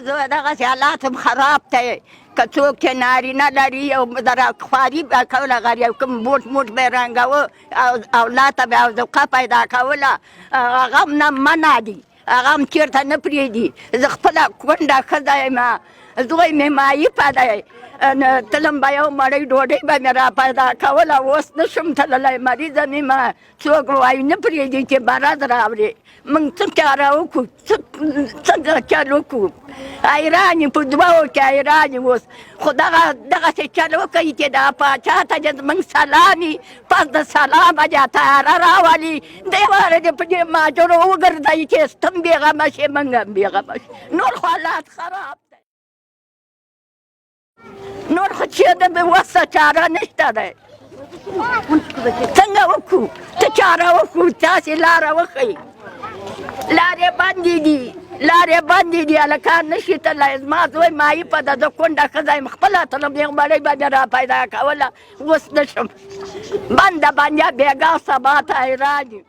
زه دغسې حالات هم خراب دی. که څوک چې نارینه لري او د خواري به کوله، غریب کوم بوټ موټ به یې رنګوه او اولاد ته به یې ذوقه پیدا کوله، هغه هم نه منع دي، هغه هم چېرته نه پرېږدي. زه خپله کونډه ښځه یم، زوی مې معیفه دی، تلم به یو مړۍ ډوډۍ به مې را پیدا کوله، اوس نه شم تللی، مریضه مې یم، څوک وایي نه پرېږدي چې مرض راوړي. موږ څه چاره وکړو؟ څنګه چل وکړو؟ حیران یو، په دوو کې حیران یو. اوس خو دغه دغسې چل وکړئ چې دا پاچا ته دې زموږ سلام وي، پس د سلامه دې طیاره راولي، دی واره دې په دې ماجرو وګرځوي چې ستم بېغمه شي، موږ هم بېغمه شي. نور خو حالات خراب دی، نور خو چې د بې وسه چاره نشته دی. څنګه وکړو؟ څه چاره وکړو؟ تاسې لاره وښیئ. لارې بندې دي، لارې بندې دي، هلکان نه شي تللی. زما زوی معیفه ده، زه کونډه ښځه یم، خپله تلم، یو مړۍ به مې را پیدا کوله، اوس نه شم. بنده بنده بېګا سبا ته حیران یم.